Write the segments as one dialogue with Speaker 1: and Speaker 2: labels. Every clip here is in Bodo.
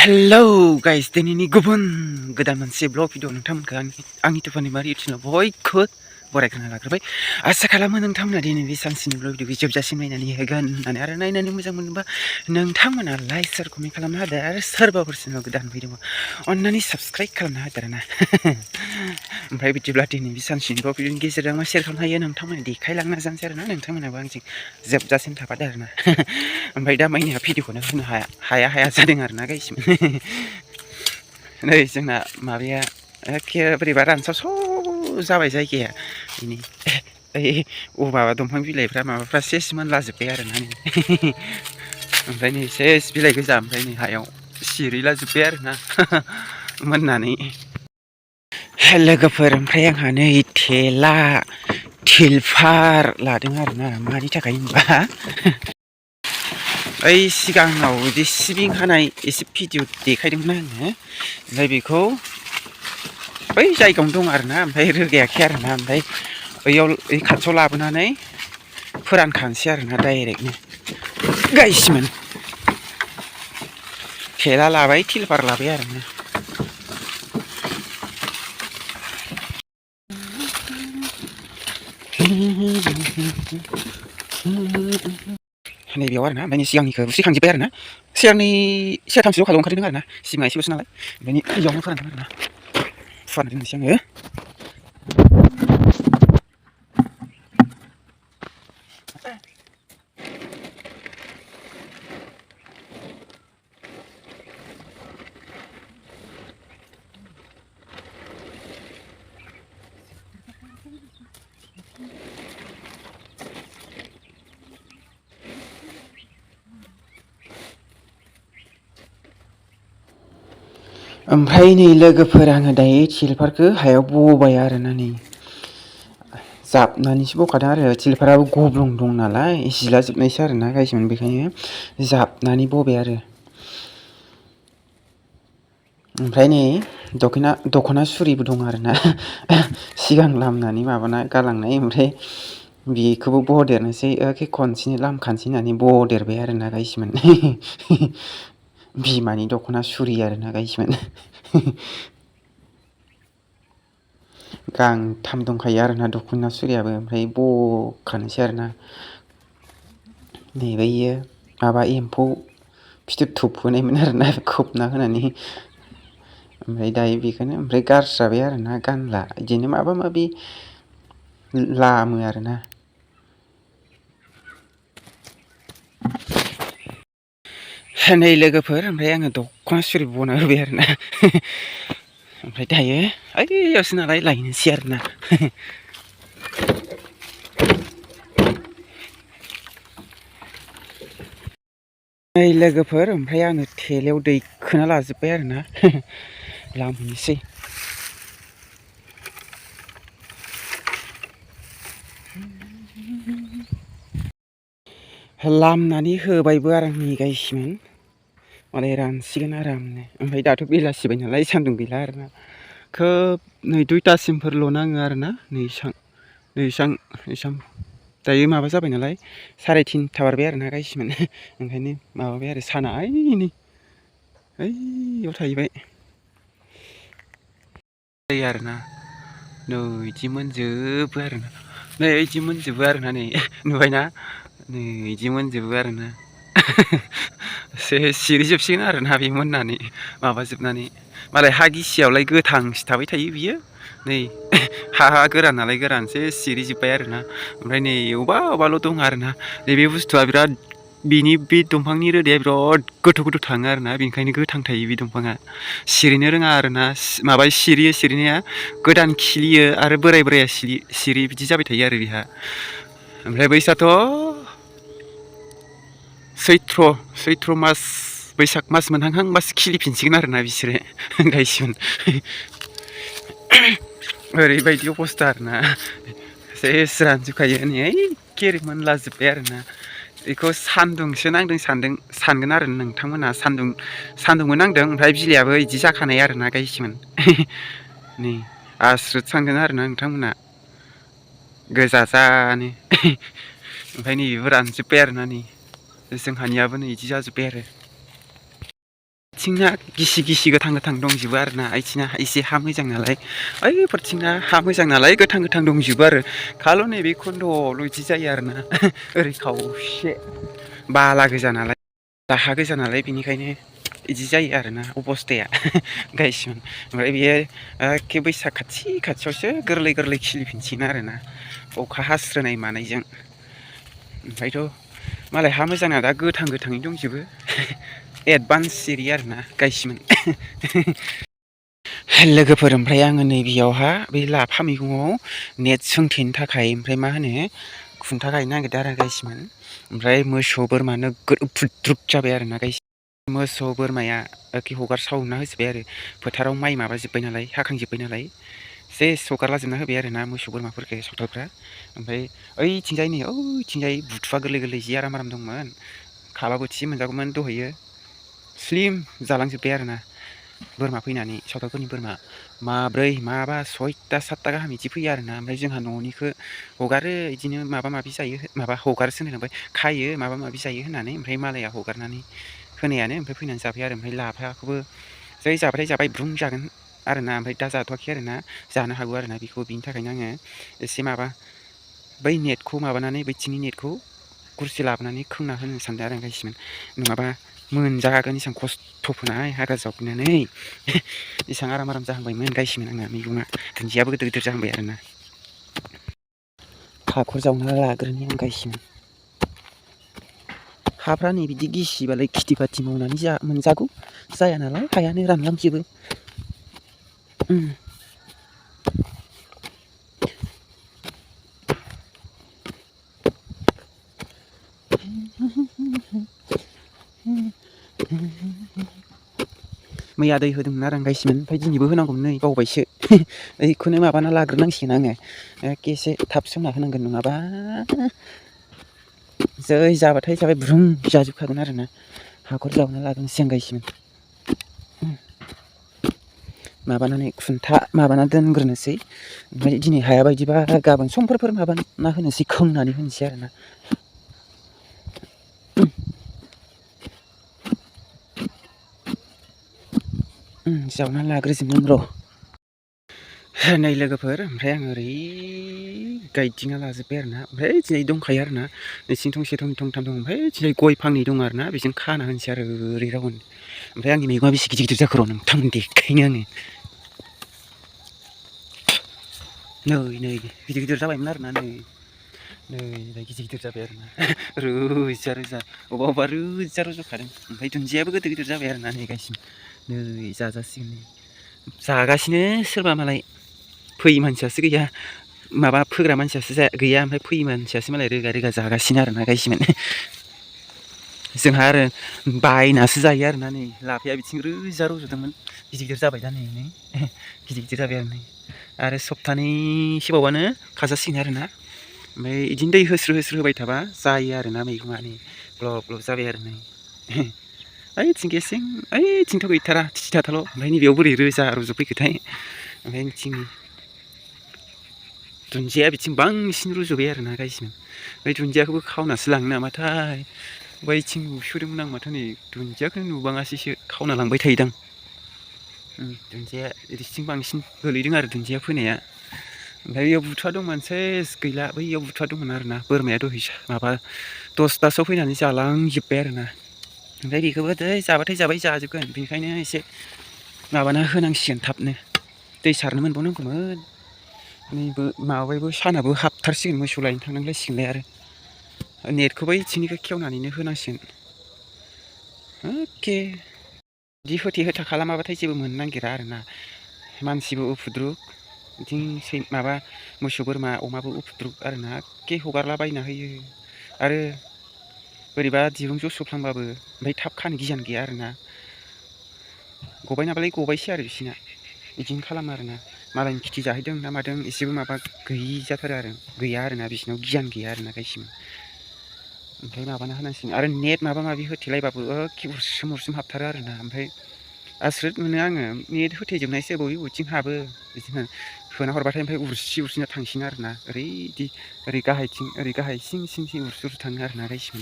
Speaker 1: हेलौ गाइस दिनैनि गुबुन गोदान मोनसे ब्लग भिडिअ नोंथांमोनखौ आंनि तुफाननि बारि इउटिउबआव बयखौबो बरायग्रोना लाग्रोबाय। आसा खालामो नोंथांमोना दिनै बे सानसेनि ब्लग भिडिअखौ जोबजासिम नायनानै होगोन होननानै आरो नायनानै मोजां मोनोबा नोंथांमोना लाइक शेयार कमेन्ट खालामना होदो आरो सोरबाफोर चेनेलाव गोदान फैदोंबा अन्नानै साबस्क्राइब खालामना होदो आरोना। ओमफ्राय बिदिब्ला दिनै बे सानसेनि ब्लग भिडिअनि गेजेरजों मा शेयार खालामनो हायो नोंथांमोना देखायलांना जानोसै आरोना नोंथांमोनाबो आंजों जोबजासिम थाफादो आरोना। ओमफ्राय दा माइनिया भिडिअखौनो होनो हाया जादों आरोना गाइस। नै जोंना माबाया एखे बोरैबा रानसावसाव जाबाय जायगाया बेनि माबा दंफां बिलाइफ्रा माबाफ्रा सेस मोनलाजोब्बाय आरोना नै। ओमफ्राय नै सेस बिलाइ गोजा ओमफ्राय नै हायाव सिरिलाजोब्बाय आरोना मोननानै। लोगोफोर ओमफ्राय आंहा नै थेला थिलफार लादों आरोना मानि थाखाय होनबा ओइ सिगाङाव बिदि सिबिं हानाय एसे भिडिअ देखायदोंमोन आङो। ओमफ्राय बेखौ बै जायगायावनो दं आरोना ओमफ्राय रोगायाखै आरोना ओमफ्राय बैयाव ओइ खाथियाव लाबोनानै फोरानखानोसै आरोना डाइरेक्टनो गाइसमोन। थेला लाबाय थिलफार लाबाय आरोना। नैबेयाव आरोना ओमफ्राय सिगांनिखौ रुसिखांजोब्बाय आरोना सिगांनि सेरथामसोल' खालाम ओंखारदों आरोना सिबिङा एसेल'सो नालाय ओमफ्राय इयावनो फोरानदों आरोना फुवारना दोननोसै आङो। ओमफ्राय नै लोगोफोर आङो दायो थिलफारखौ हायाव बबाय आरोना नै जाबनानैसो बखादों आरो थिलफाराबो गब्लं दं नालाय जिलाजोबनायसो आरोना गाइसमोन बेखायनो जाबनानै बबाय आरो। ओमफ्राय नै दख'ना सुरिबो दं आरोना सिगां लामनानै माबाना गालांनाय ओमफ्राय बेखौबो बदेरनोसै एखे खनसेनो लामखानोसै होननानै बदेरबाय आरोना गाइसमोन। बिमानि दख'ना सुरि आरोना गाइसमोन। गांथाम दंखायो आरोना दख'ना सुरियाबो ओमफ्राय बखानोसै आरोना। नै बैयो माबा एम्फौ फिथोब थोबहोनायमोन आरोना खोबना होनानै ओमफ्राय दायो बेखौनो ओमफ्राय गारस्राबाय आरोना गानला बिदिनो माबा माबि लामो आरोना। नै लोगोफोर ओमफ्राय आङो दख'ना सुरि बना होबाय आरोना। ओमफ्राय दायो ओइयावसो नालाय लायनोसै आरोना। नै लोगोफोर ओमफ्राय आङो थेलायाव दैखोना लाजोब्बाय आरोना लामहैनोसै। लामनानै होबायबो आरो आंनि गाइसमोन मालाय रानसिगोन आरामनो। ओमफ्राय दाथ' बेलासिबाय नालाय सान्दुं गैला आरोना खोब नै 2थासिमफोरल' नाङो आरोना नै इसां दायो माबा जाबाय नालाय 3:30 बारबाय आरोना गाइसमोन ओंखायनो माबाबाय आरो साना ओइयाव थाहैबाय जायो आरोना नै इदि मोनजोबो आरोना नै इदि मोनजोबो आरोना नै नुबायना नै इदि मोनजोबो आरोना सिरिजोबसिगोन आरोना बे मोननानै माबाजोबनानै मालाय हा गिसियावलाय गोथांसो थाबाय थायो बियो नै हा गोरान नालाय गोरानसो सिरिजोब्बाय आरोना ओमफ्राय नै अबावबाल' दं आरोना नैबे बुस्थुआ बिराद बिनि बे दंफांनि रोदाया बिराद गोथौ गोथौ थाङो आरोना बेनिखायनो गोथां थायो बे दंफाङा सिरिनो रोङा आरोना माबा सिरियो सिरिनाया गोदान खिलियो आरो बोराय बोराया सिरि बिदि जाबाय थायो आरो बेहा ओमफ्राय बैसाथ' सैथ्र मास बैसाग मास मोनहांहांबासो खिलिफिनसिगोन आरोना बिसोरो गायसिगोन ओरैबायदि अबस्था आरोना सेस रानजोबखायो नै एखे मोनलाजोब्बाय आरोना बेखौ सान्दुंसो नांदों सानगोन आरो नोंथांमोना सान्दुंबो नांदों ओमफ्राय बिलाइआबो बिदि जाखानाय आरोना गायसिमोन नै आस्रुद सानगोन आरोना नोंथांमोना गोजाजानो ओमफ्राय नैबेबो रानजोब्बाय आरोना नै जोंहानियाबो नै इदि जाजोब्बाय आरो बिथिंना गिसि गोथां दंजोबो आरोना इथिंना एसे हा मोजां नालाय ओइफोरथिंना हा मोजां नालाय गोथां दंजोबो आरो खाल' नैबे खन्द'आवल' इदि जायो आरोना ओरै खावसे बाला गोजा नालाय हा गोजा नालाय बेनिखायनो इदि जायो आरोना अबस्थाया गायसिगोन ओमफ्राय बेयो एखे बैसाग खाथियावसो गोरलै खिलिफिनसिगोन आरोना अखा हास्रोनाय मानायजों ओमफ्रायथ' मालाय हा मोजांना दा गोथाङै दंजोबो एडभान्स सिरि आरोना गायसिगोन लोगोफोर ओमफ्राय आङो नैबेयावहा बे लाफा मैगङाव नेट सोंथेनो थाखाय ओमफ्राय मा होनो खुन्था गायनो नागिरदों आरो गायसिगोन ओमफ्राय मोसौ बोरमा नोगोद उफुद्रुग जाबाय आरोना गायसिगोन मोसौ बोरमाया एखे हगारसावना होजोब्बाय आरो फोथाराव माइ माबाजोब्बाय नालाय हाखांजोब्बाय नालाय सेस हगारलाजोबना होबाय आरोना मोसौ बोरमाफोरखौ सावथालफ्रा ओमफ्राय ओइथिंजाय बुथुवा गोरलै जि आराम दंमोन खाबा बोथिसे मोनजागौमोन दहैयो स्लिम जालांजोब्बाय आरोना बोरमा फैनानै सावथालफोरनि बोरमा माब्रै माबा 6टा 7टा गाहाम इदि फैयो आरोना ओमफ्राय जोंहा न'निखौ हगारो इदिनो माबा माबि जायो माबा हगारोसो होनलायलांबाय खायो माबा माबि जायो होननानै ओमफ्राय मालाया हगारनानै होनायानो ओमफ्राय फैनानै जाबाय आरो ओमफ्राय लाफाखौबो जै जाबाथाय जाबाय ब्रुं जागोन आरोना ओमफ्राय दा जाथ'वाखै आरोना जानो हागौ आरोना बेखौ बिनि थाखायनो आङो एसे माबा बै नेटखौ माबानानै बैथिंनि नेटखौ गुरसे लाबोनानै खोंना होनो सानदों आरो गायसिगोन नङाबा मोनजागोन एसां खस्थ' फोनाय हाग्रा जावग्लिनानै एसां आराम जाहांबायमोन गायसिगोन आंना मैगङा दुन्दियाबो गिदिर जाहांबाय आरोना हाखर जावना लाग्रोनि आं गायसिगोन हाफ्रा नै बिदि गिसिबालाय खेथि बाथि मावनानै मोनजागौ जाया नालाय हायानो रानलांजोबो मैया दै होदोंमोन आरो आं गायसिगोन ओमफ्राय दिनैबो होनांगौमोन नै बावबायसो बेखौनो माबाना लाग्रोनांसिगोन आङो एखे एसे थाब सोमना होनांगोन नङाबा जै जाबाथाय जाबाय ब्रुं जाजोबखागोन आरोना हाखर जावना लाग्रोनोसै आं गायसिगोन माबानानै खुन्था माबाना दोनग्रोनोसै ओमफ्राय दिनै हाया बायदिबा गाबोन समफोर माबाना होनोसै खोंनानै होनोसै आरोना जावना लाग्रोजोबगोन र' नै लोगोफोर ओमफ्राय आं ओरै गायदिंना लाजोब्बाय आरोना ओमफ्राय दिनै दंखायो आरोना नोंसिनि थंसे थंथाम दं ओमफ्राय दिनै गय फांनै दं आरोना बेजों खाना होनोसै आरो ओरै राउन्ड ओमफ्राय आंनि मैगङा बेसे गिदिर जाखो र' नोंथांमोन देखायनो आङो नै गिदिर जाबायमोन आरोना नै गिदिर जाबाय आरोना रोजा अबा रोजा रज'खादों ओमफ्राय दुन्दियाबो गिदिर जाबाय आरोना नै गायसिगोन नै जाजासिगोन जागासिनो सोरबा मालाय फैयि मानसियासो गैया माबा फोग्रा मानसियासो गैया ओमफ्राय फैयि मानसियासो मालाय रोगा जागासिनो आरोना गायसिगोन जोंहा आरो बायनासो जायो आरोना नै लाफाया बिथिं रोजा रज'दोंमोन गिदिर जाबाय दा नै गिदिर जाबाय आरो सप्तानैसो बावबानो खाजासिगोन आरोना ओमफ्राय बिदिनो दै होस्रो होबाय थाबा जायो आरोना मैगङा नै ग्लब जाबाय आरो नै ओइथिं गेसें ओइथिंथ' गैथारा थिथाथाल' ओमफ्राय नैबेयाव बोरै रोजा रज'फैखोथाय ओमफ्राय बिथिं दुन्दिया बिथिं बांसिन रज'बाय आरोना गायसिगोन ओमफ्राय दुन्दियाखौबो खावनासो लाङो नामाथाय बैथिं नुसोदोंमोन आं माथो नै दुन्दियाखौनो नुबाङासैसो खावना लांबाय थायोदां दुन्दिया ओरैथिं बांसिन गोलैदों आरो दुन्दिया फोनाया ओमफ्राय बेयाव बुथुवा दंमोन सेस गैला बैयाव बुथुवा दंमोन आरोना बोरमाया दहै माबा 10टासोआव फैनानै जालांजोब्बाय आरोना ओमफ्राय बेखौबो जाबाथाय जाबाय जाजोबगोन बेनिखायनो एसे माबाना होनांसिगोन थाबनो दै सारनो मोनबावनांगौमोन नैबो माबाबायबो सानाबो हाबथारसिगोन मोसौ लायनो थांनांलायसिगोनलाय आरो नेटखौबो इथिंनिखौ खेवनानैनो होनांसिगोन एखे बिदि होथे खालामाबाथाय जेबो मोननो नागिरा आरोना मानसिबो उफुद्रुग बिथिं माबा मोसौ बोरमा अमाबो उफुद्रुग आरोना एखे हगारलाबायना होयो आरो बोरैबा दिरुं जस'फ्लांबाबो ओमफ्राय थाब खानो गियान गैया आरोना गबाय नालाय गबायसै आरो बिसिना बिदिनो खालामो आरोना मालायनि खेथि जाहैदों ना मादों एसेबो माबा गैयि जाथारो आरो गैया आरोना बिसिनाव गियान गैया आरोना गायसिबो ओमफ्राय माबाना होनांसिगोन आरो नेट माबा माबि होथेलायबाबो एखे उरसोम हाबथारो आरोना ओमफ्राय आसुरित मोनो आङो नेट होथेजोबनायसो बबेथिं हाबो बिदिनो होना हरबाथाय ओमफ्राय उरसिना थांसिगोन आरोना ओरै गाहायथिं ओरै गाहाय सिं उरसि थाङो आरोना गायसिबो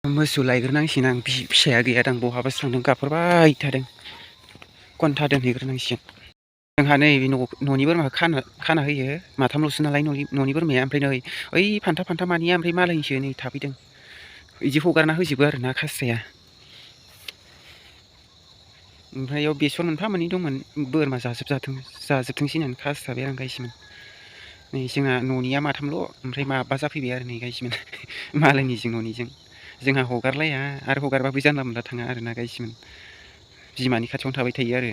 Speaker 1: मोसौ लायग्रोनांसिगोन आं फिसाया गैया दां बहाबासो थांदों गाबहरबाय थादों खन्था दोनहैग्रोनांसिगोन जोंहा नै न'नि बोरमाखौ खाना होयो माथामल'सो नालाय न'नि बोरमाया ओमफ्राय नै ओइ फान्था मानिया ओमफ्राय मालायनिसो नै थाफैदों बिदि हगारना होजोबो आरोना खास्राया ओमफ्राय बेयाव बेसर मोनफा मोननै दंमोन बोरमा जाजोबथोंसै होननानै खास्राबाय आं गायसोमोन नै जोंना न'निया माथामल' ओमफ्राय माबा जाफैबाय आरो नै गायसोमोन मालायनिजों न'निजों जोंहा हगारलाया आरो हगारबाबो जानला मोनला थाङा आरोना गायसोमोन बिमानि खाथियावनो थाबाय थायो आरो